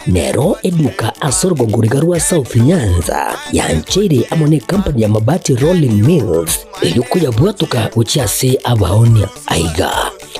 Nero eduka ase orogongo riga rwa South Nyanza yancheire amo necompany ya Mabati Rolling Mills erio koyabwatoka gochia ase abaonia. Aiga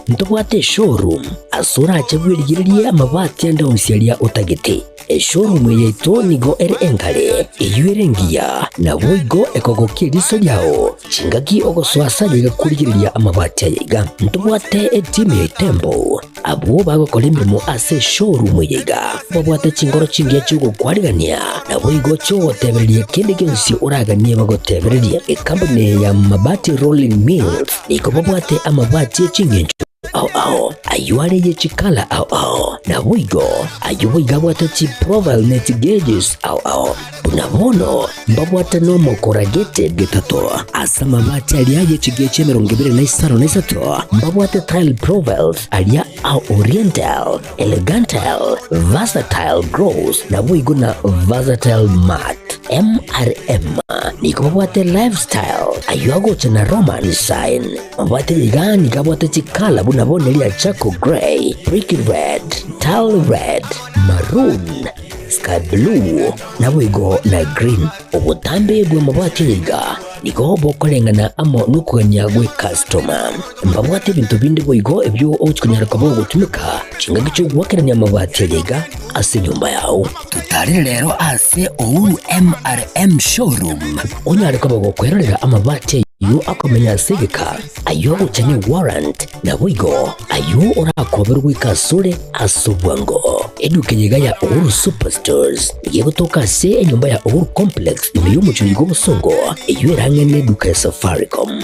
ntobwate eshowroom ase orache bwerigererie amabati ande onsi aria otagete. Eshowroom eye yaito nigo ere engare, eyio ere engiya, naboigo ekogokia eriso riao chingaki ogosoa ase aye iga korigereria amabati aya iga. Ntobwate etimu ya Itembo Abwo bagokora emeremo ase eshowroom eye iga babwate chinkoro chingiya chi'ogokwarigania, naboigo chi'ogotebereria kende gionsi oraganie bagotebererie. Ekampuni eye ya Mabati Rolling Mills nigo babwate amabati e chingencho ao ao, ayio are ye chikala ao ao, naboigo ayio boigo abwate chiprofile ne chigauges ao ao. Buna bono mbabwate nomokoragete getato ase amabati aria ye chigecho 23, mbabwate tile profiles aria a Oriental, Elegantal, Versatile Gloss, naboigo na Versatile Matte. MRM nigo babwate Lifestyle, ayio agocha na Roman Design. Mabwate iga nigo abwate chikala buna bono eria Charcoal Grey, Brick Red, Tile Red, Maroon, Sky blue, naboigo na green. Obotambe bw'amabati aya iga nigo bokoreng'ana amo nokogania gw'ekastoma. Mbabwate ebinto binde boigo ebio ogochi konyara koba ogotumeka chingaki chi'ogoakerania amabati aya iga ase enyomba yao. Totarere rero ase Uhuru MRM Showroom onyare koba gokwerorera amabati ayio akomenya ase egeka, ayio agocha ne warrant, Naboigo ayio orakoberwe goika asore ase obwango. Eduka eye iga ya Uhuru Superstores nigo egotoka ase enyomba ya Uhuru Complex ime y'omochie oyo bw'obosongo, eyio ere ang'e n'eduka ya Safaricom.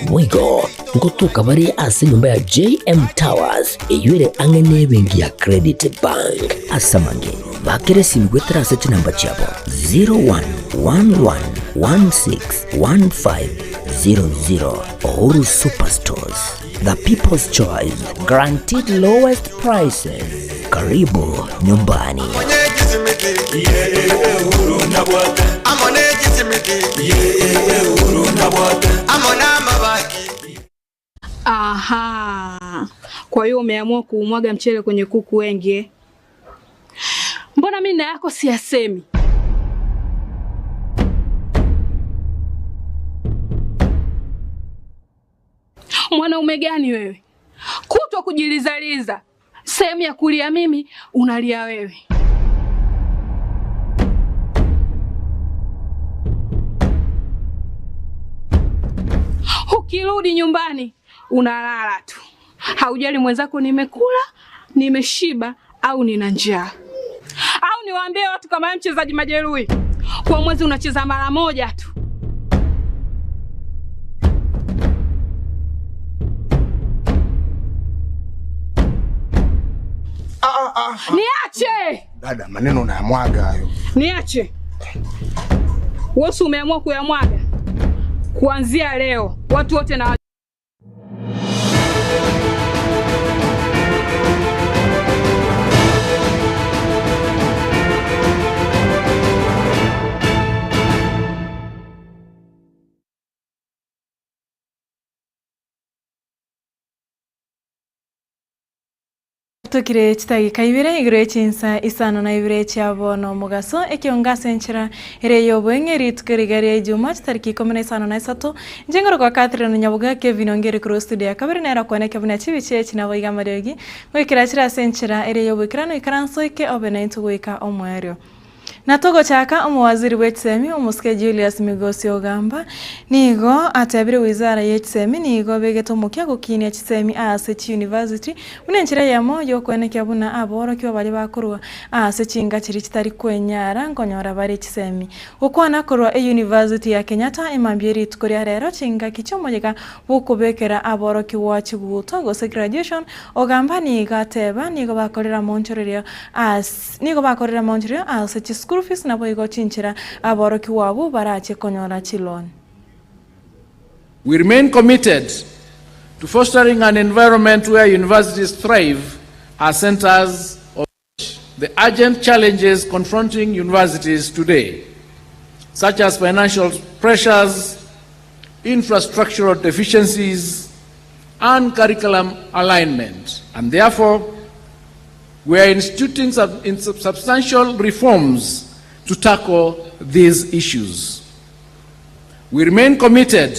Boigo ngotoka bare ase enyomba ya JM Towers eyio ere ang'e n'ebenki ya Credit Bank. Ase amange, bakera esimi goetera ase chinamba chiabo 0111161500. Uhuru Superstores, the people's choice, guaranteed lowest prices. Karibu nyumbani. Aha, kwa hiyo umeamua kuumwaga mchele kwenye kuku wengi eh? Mbona mimi na yako siyasemi? Mwanaume gani wewe? Kutwa kujilizaliza, sehemu ya kulia mimi unalia wewe. Ukirudi nyumbani unalala tu, haujali mwenzako nimekula, nimeshiba au nina njaa. Au niwaambie watu kama wewe mchezaji majeruhi, kwa mwezi unacheza mara moja tu. Ah, ah, ah. Niache! Dada, maneno unayamwaga hayo. Niache. Wewe umeamua kuyamwaga. Kuanzia leo watu wote na Tokire chidageka ibere igoro ye chinsa isano na ibere chia bono omogaso, ekiongo ase enchera ere y'oboeng'e rituko riga ria Ijumaa chitariki ikomi na isano na isato, inche ngorokwa Catherine Nyaboga Kevin Ongeri korwa studio ya kabere nere okwaneke buna chibicha echi naboigo amariogi goikera chire ase enchera ere y'oboikeranu ikaranso eke obe naintwe goika omoerio. Na togochaka, omowaziri bw'echisemi, omosike Julius Migosi Ogamba, nigo atebire wizara ye chisemi nigo ebegete omokia gokinia chisemi ase chiuniversity buna enchera eyemo yokoenekia buna aborokigwa baria bakorwa ase chinka chiria chitari kwenyara nkonyora bare chisemi. Gokwana korwa euniversity ya Kenyatta emambia erituko ria rero chingaki chiomoyega bwokobekera aborokigwa chiguto gose graduation, Ogamba nigo ateba nigo bakorera amonchorerio ase. Nigo bakorire amaonchorerio ase chischool fees naboigo chinchera aborokigwa abwo barache konyora chiloan. We remain committed to fostering an environment where universities thrive as centers of The urgent challenges confronting universities today, such as financial pressures, infrastructural deficiencies, and curriculum alignment, and therefore. We are instituting substantial reforms to tackle these issues. We remain committed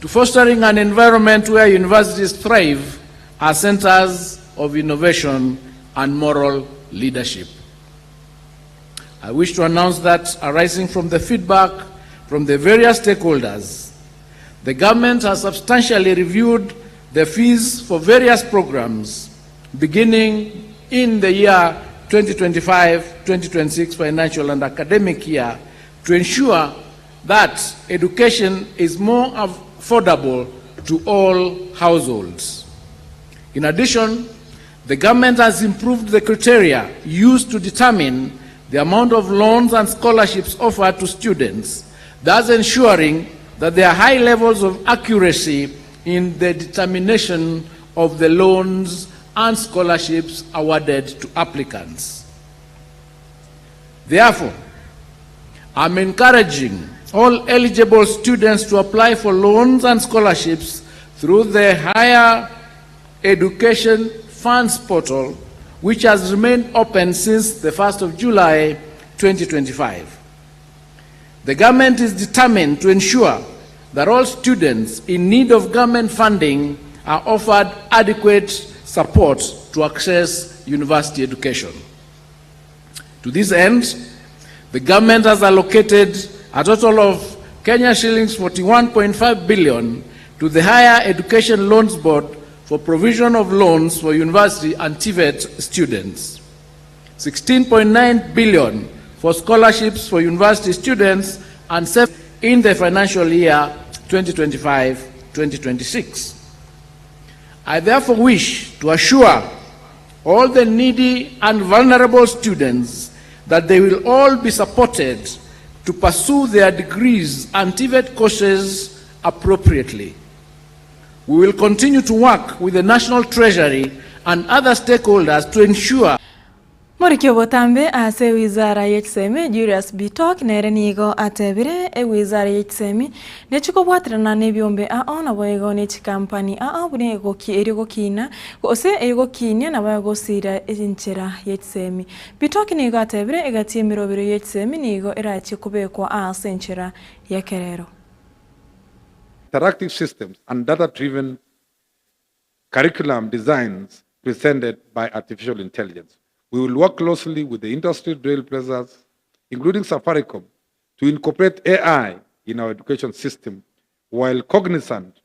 to fostering an environment where universities thrive as centers of innovation and moral leadership. I wish to announce that arising from the feedback from the various stakeholders, the government has substantially reviewed the fees for various programs beginning in the year 2025-2026 financial and academic year to ensure that education is more affordable to all households. In addition, the government has improved the criteria used to determine the amount of loans and scholarships offered to students, thus ensuring that there are high levels of accuracy in the determination of the loans and scholarships awarded to applicants. Therefore, I'm encouraging all eligible students to apply for loans and scholarships through the Higher Education Funds portal, which has remained open since the 1st of July 2025. The government is determined to ensure that all students in need of government funding are offered adequate support to access university education. To this end, the government has allocated a total of Kenya shillings 41.5 billion to the Higher Education Loans Board for provision of loans for university and TVET students, 16.9 billion for scholarships for university students and in the financial year 2025-2026. I therefore wish to assure all the needy and vulnerable students that they will all be supported to pursue their degrees and TVET courses appropriately. We will continue to work with the National Treasury and other stakeholders to ensure Moriki obotambe ase ewizara ye chisemi Julius Bitok nere nigo atebire ewizara ye chisemi nechikobwaterana nebiombe ao naboigo ne chikampani ao buna egoki erio gokina gose egokinia nabo egosira enchera ye chisemi. Bitok nigo atebire egati emerobero ye chisemi nigo erachie kobekwa ase enchera yekerero. Interactive systems and data-driven curriculum designs presented by artificial intelligence. We will work closely with the industry trailblazers, including Safaricom, to incorporate AI in our education system while cognizant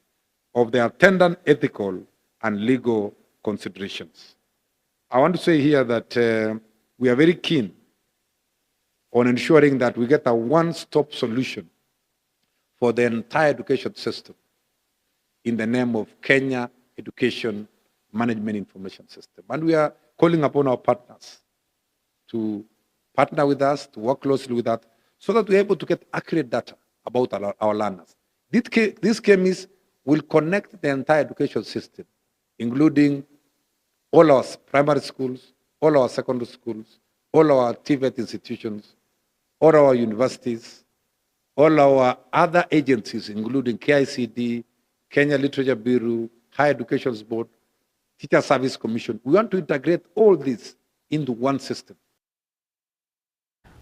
of the attendant ethical and legal considerations. I want to say here that we are very keen on ensuring that we get a one-stop solution for the entire education system in the name of Kenya Education Management Information System. And we are calling upon our partners to partner with us, to work closely with us, so that we're able to get accurate data about our learners. This, this KEMIS will connect the entire education system, including all our primary schools, all our secondary schools, all our TVET institutions, all our universities, all our other agencies, including KICD, Kenya Literature Bureau, Higher Education Board, Teacher Service Commission. We want to integrate all this into one system.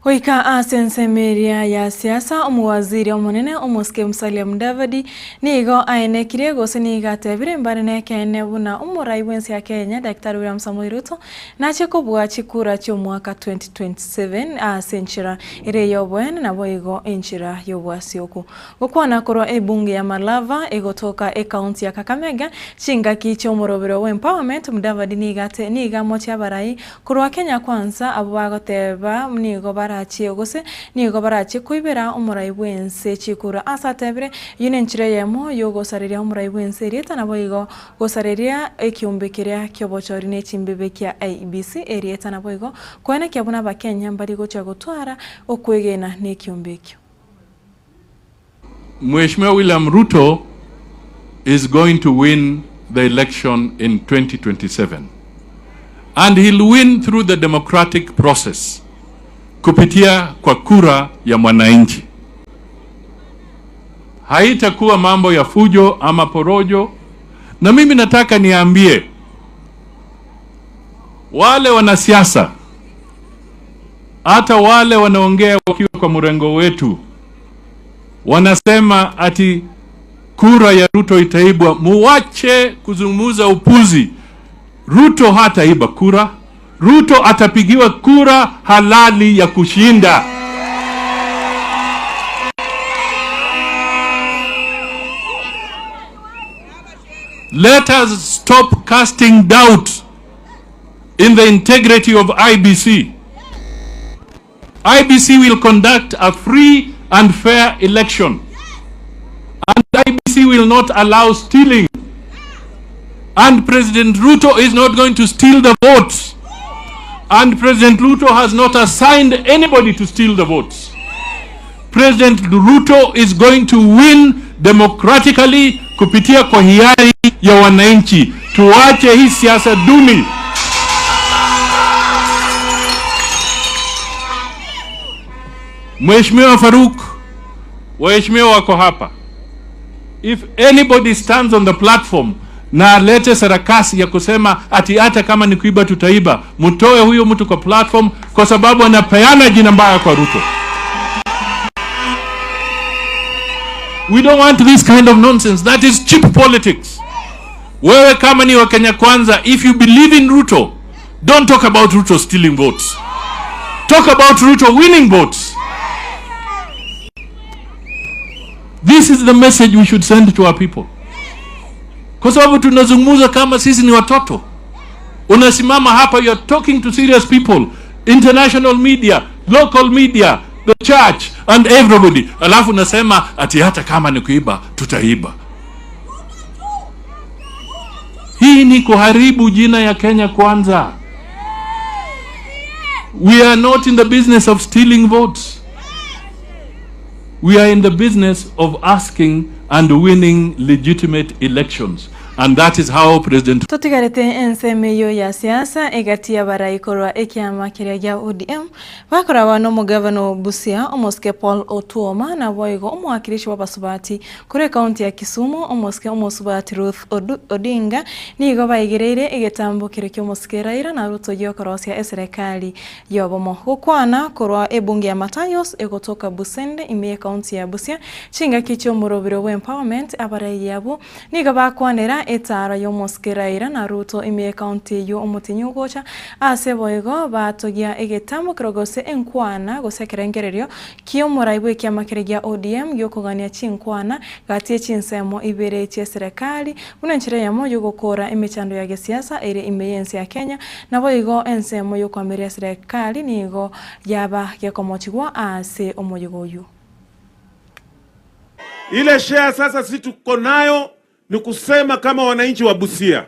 Goika ase ensemo eria ya siasa, omowaziri omonene omosike Musalia Mudavadi nigo aenekirie gose nigo atebire mbare nekeene buna omorai bwensi ya Kenya Daktari William Samoei Ruto nachie kobua chikura chi'omwaka 2027 ase enchera ere ey'oboene naboigo enchera y'obwasioku. Gokwana korwa ebunge ya Malava egotoka ecounty ya Kakamega chingaki chi'omorobero bw'empowerment Mudavadi nigo ate nigo amochie abarai Korwa Kenya Kwanza abwo bagoteba nigo barachie gose nigo barachie koibera omorai bw'ense chikura. Ase atebire, Eyio nenchera eyemo y'ogosareria omorai bw'ense erieta naboigo gosareria ekiombe keria ki'obochori ne chimbibe kia IEBC erieta naboigo koenekia buna abakenya mbari gochia gotwara okwegena nekiombe ekio. Mheshimiwa William Ruto is going to win the election in 2027 and he'll win through the democratic process kupitia kwa kura ya mwananchi. Haitakuwa mambo ya fujo ama porojo, na mimi nataka niambie Wale wanasiasa hata wale wanaongea wakiwa kwa mrengo wetu wanasema ati kura ya Ruto itaibwa. Muwache kuzungumza upuzi. Ruto hataiba kura. Ruto atapigiwa kura halali ya kushinda. Let us stop casting doubt in the integrity of IBC. IBC will conduct a free and fair election. And IBC will not allow stealing. And President Ruto is not going to steal the votes. And President Ruto has not assigned anybody to steal the votes. President Ruto is going to win democratically kupitia kwa hiari ya wananchi. Tuache hii siasa duni. Mheshimiwa Faruk, waheshimiwa wako hapa. If anybody stands on the platform na alete sarakasi ya kusema ati hata kama ni kuiba tutaiba, mtoe huyo mtu kwa platform, kwa sababu anapeana jina mbaya kwa Ruto. We don't want this kind of nonsense. That is cheap politics. Wewe kama ni wa Kenya Kwanza, if you believe in Ruto, don't talk about Ruto stealing votes. Talk about Ruto winning votes. This is the message we should send to our people. Kwa sababu tunazungumza kama sisi ni watoto. Unasimama hapa, you are talking to serious people, international media, local media, the church and everybody, alafu unasema ati hata kama ni kuiba tutaiba. Hii ni kuharibu jina ya Kenya Kwanza. We are not in the business of stealing votes. We are in the business of asking and winning legitimate elections. And that is how President Totigarete ensemo eyio ya siasa egati y'abarai korwa ekiama keria gia ODM bakoragwa na omogavana o Busia omosike Paul Otuoma naboigo omowakilishi bw'abasubati korwa ekaunti ya Kisumu omosike omosubati Ruth Odinga nigo baigereire egetambo keria ki'omosike Raila na Ruto giokorosia eserekari y'obomo. Gokwana korwa ebunge ya Matayos egotoka Busende ime y'ekaunti ya Busia chingaki chi'omorobero bw'empowerment abarai abwo Nigo bakwanera etaara y'omosike Raila na Ruto ime y'ecounty eyio omotienyi ogocha, ase boigo batogia egetamokero gose enkwana gose ekerengererio ki'omorai bw'ekiama keria gia ODM gi'okogania chinkwana gati ye chinsemo ibere chi'eserekari buna enchera eyemo y'ogokoora emechando ya gesiasa ere ime y'ense ya Kenya naboigo ensemo y'okoamereria eserekari nigo yaba gekomochigwa ase omoyega oyio. Ile share sasa sisi tuko nayo ni kusema kama wananchi wa Busia,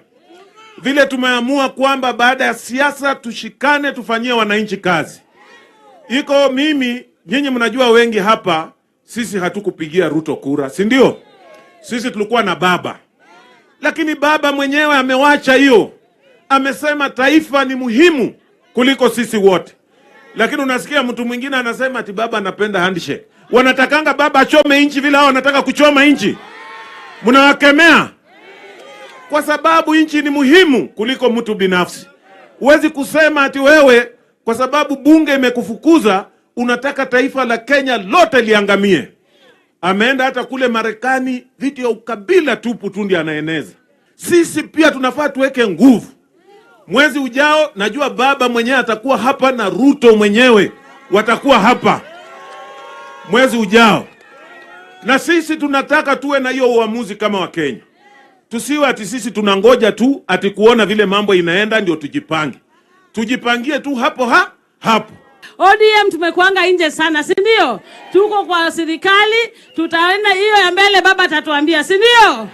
vile tumeamua kwamba baada ya siasa tushikane, tufanyie wananchi kazi. Iko mimi, nyinyi mnajua wengi hapa, sisi hatukupigia Ruto kura, si ndio? Sisi tulikuwa na baba, lakini baba mwenyewe amewacha hiyo, amesema taifa ni muhimu kuliko sisi wote. Lakini unasikia mtu mwingine anasema ati baba anapenda handshake. Wanatakanga baba achome nchi vile hao wanataka kuchoma nchi. Mnawakemea kwa sababu nchi ni muhimu kuliko mtu binafsi. Huwezi kusema ati wewe kwa sababu bunge imekufukuza unataka taifa la Kenya lote liangamie. Ameenda hata kule Marekani, vitu ya ukabila tupu tu ndiye anaeneza. Sisi pia tunafaa tuweke nguvu. Mwezi ujao najua baba mwenyewe atakuwa hapa na Ruto mwenyewe watakuwa hapa mwezi ujao, na sisi tunataka tuwe na hiyo uamuzi kama Wakenya. Tusiwe ati sisi tunangoja tu ati kuona vile mambo inaenda ndio tujipange. Tujipangie tu hapo ha hapo. ODM tumekuanga nje sana, si ndio? Tuko kwa serikali, tutaenda hiyo ya mbele, baba atatuambia, si ndio?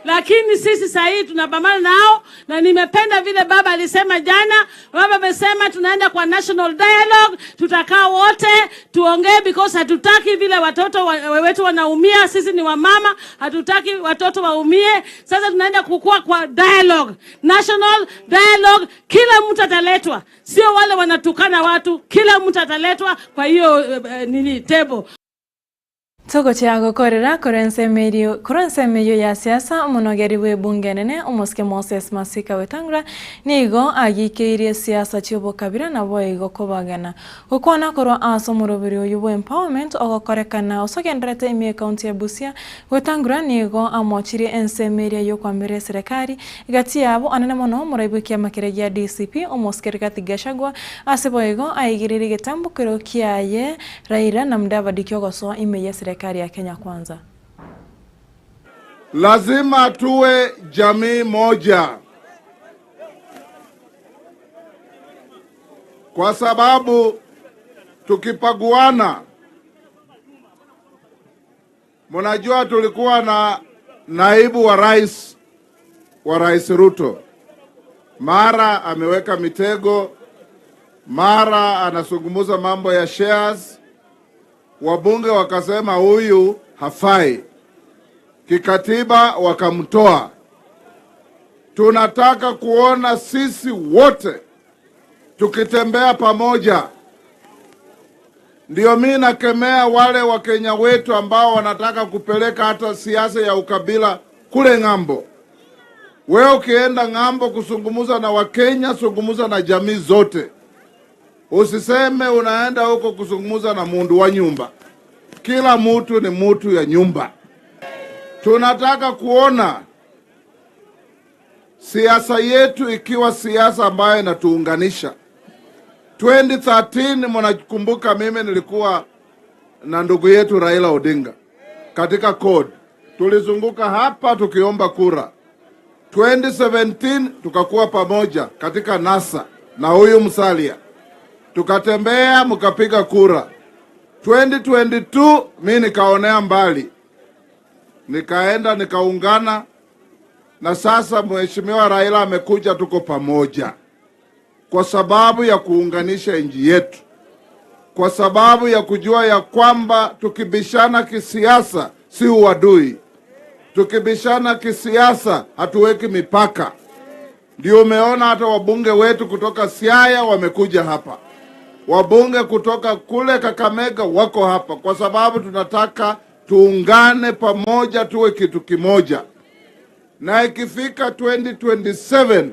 Lakini sisi sasa hii tunapambana nao, na nimependa vile baba alisema jana. Baba amesema tunaenda kwa national dialogue, tutakaa wote tuongee, because hatutaki vile watoto wetu wanaumia. Sisi ni wamama, hatutaki watoto waumie. Sasa tunaenda kukua kwa dialogue, national dialogue. Kila mtu ataletwa, sio wale wanatukana watu, kila mtu ataletwa kwa hiyo nini table. Togochia gokorera korwa ensemo erio korwa ensemo eyio ya siasa, omonogeri bw'ebunge enene, omosike Moses Masika Wetangula, nigo agikeirie siasa chi'obokabira naboigo kobagena. Gokwana korwa ase omoroberi oyio bw'empowerment ogokorekana osogendererete ime ekaunti ya Busia, Wetangula nigo amochirie ensemo eria y'okwambereria eserekari gati yabo anene mono omorai bw'ekiama keria gia DCP, omosike Rigathi Gachagua, ase boigo aigererie egetambokero kiaye Raila na Mudavadi kiogosoa ime y'eserekari ya Kenya Kwanza. Lazima tuwe jamii moja, kwa sababu tukipaguana, mnajua tulikuwa na naibu wa rais wa Rais Ruto, mara ameweka mitego, mara anazungumza mambo ya shares. Wabunge wakasema huyu hafai kikatiba, wakamtoa. Tunataka kuona sisi wote tukitembea pamoja. Ndio mi nakemea wale Wakenya wetu ambao wanataka kupeleka hata siasa ya ukabila kule ng'ambo. Wewe ukienda ng'ambo kuzungumza na Wakenya, zungumza na jamii zote. Usiseme unaenda huko kuzungumza na mundu wa nyumba. Kila mutu ni mutu ya nyumba. Tunataka kuona siasa yetu ikiwa siasa ambayo inatuunganisha. 2013 mnakumbuka, mimi nilikuwa na ndugu yetu Raila Odinga katika CORD, tulizunguka hapa tukiomba kura. 2017 tukakuwa pamoja katika NASA na huyu Musalia, tukatembea mkapiga kura. 2022 mi nikaonea mbali, nikaenda nikaungana na sasa Mheshimiwa Raila amekuja, tuko pamoja kwa sababu ya kuunganisha nchi yetu, kwa sababu ya kujua ya kwamba tukibishana kisiasa si uadui, tukibishana kisiasa hatuweki mipaka. Ndio umeona hata wabunge wetu kutoka Siaya wamekuja hapa, wabunge kutoka kule Kakamega wako hapa, kwa sababu tunataka tuungane pamoja, tuwe kitu kimoja. Na ikifika 2027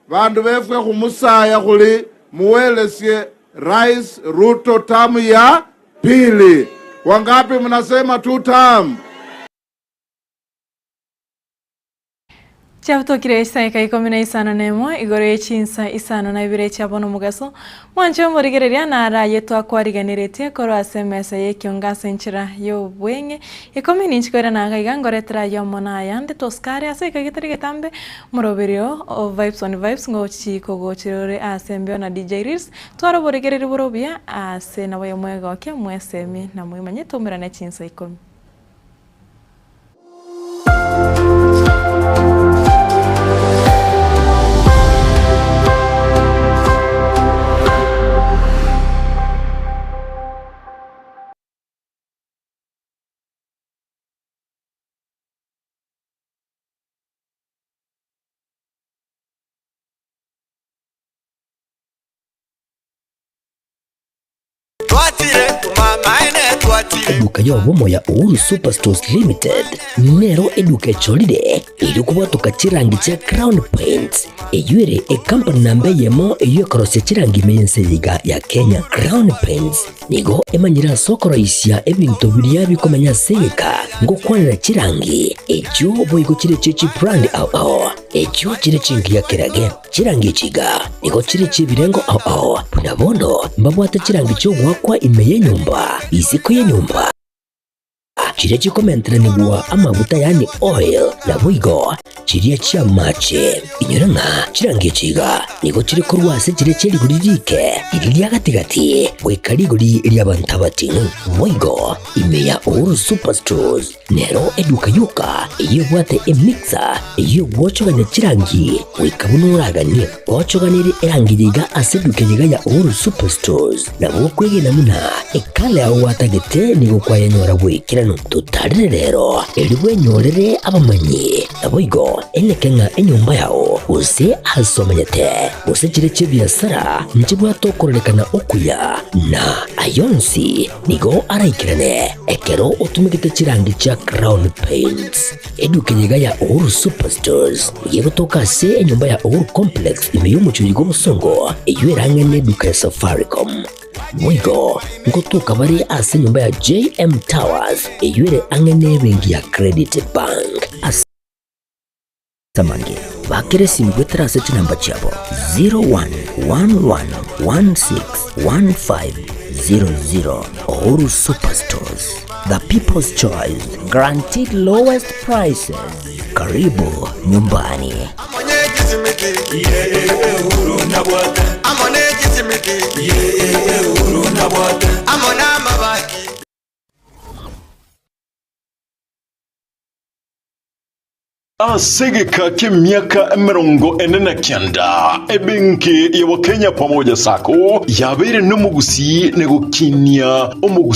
vandu vefwe khumusaya khuli muwelesye Rais Ruto tamu ya pili. Wangapi mnasema two term? Chiabutokire chidaeka ikomi na isano na emo igoro ye chinsa isano na ibere chia bono omogaso, mwanche omorigereria naro aye twakwariganeretie korwa ase emesa y'ekiongo ase enchera y'obweng'e ikomi ninche koirana iga iga ngoretera aye omo na ayande tosikare ase eka getari getambe moroberio o Vibes on Vibes ngochi kogochera ore ase embeo na DJ Reels twara oborigereria bore obuya ase nabo mwegokia mwesemie na moimanye toumerane chinsa ikomi. Eduka y'obomo ya Uhuru Superstores Limited nero eduka echorire erio kobwatoka chirangi chia Crown Paints eyio ere ecompany namba eyemo eyio ekorosia chirangi ime y'ense eye iga ya Kenya. Crown Paints nigo emanyire ase okoroisia ebinto biria bikomenya ase egeka ngokwanera chirangi echio boigo chire chie chibrand ao ao echio chire chingiya kerage. Chirangi echi iga nigo chire chi'ebirengo ao ao, buna bono mbabwate chirangi chi'ogoakwa ime y'enyomba, isiko y'enyomba, chiria chikomenteranigwa amaguta yaani oil, naboigo chiria chi'amache. Inyora ng'a chirangi echi iga nigo chire korwa ase chiria chie rigori rike, riria ria gati-gati, goika rigori ri'abanto abating'u. Boigo ime ya Uhuru Superstores Nero eduka yoka eyio ebwate emixer eyio egwochogania chirangi goika buna oraganie. Ochoganirie erangi yiga ase eduka yiga ya Uhuru Superstores nabo okwegena buna ekala yao gwatagete nigo kwayenyora bw'ekeranu. Totarire rero, erio bwenyorere abamanyi, naboigo eneke ng'a enyomba yao, gose aase omenyete, gose chire chi'ebiasara nchibwate okororekana okuya, na ay'onsi nigo araikerane ekero otumegete chirangi chia Crown Paints. Eduka eye iga ya Uhuru Superstores nigo egotoka ase enyomba ya Uhuru Complex ime y'omochie oyo bw'obosongo, eyio erang'e neduka ya Safaricom. Boigo ngotoka bare ase enyomba ya JM Towers eyio ere ang'e nebenki ya Credit Bank. Ase amange, bakera esimu goetera ase chinamba chiabo 0111161500. Uhuru Superstores, the people's choice, guaranteed lowest prices. Karibu nyumbani. Ase egeka ki'emiaka 49, ebenki ya Wakenya Pamoja Sacco yabeire nomogusii na gokinia omogusii.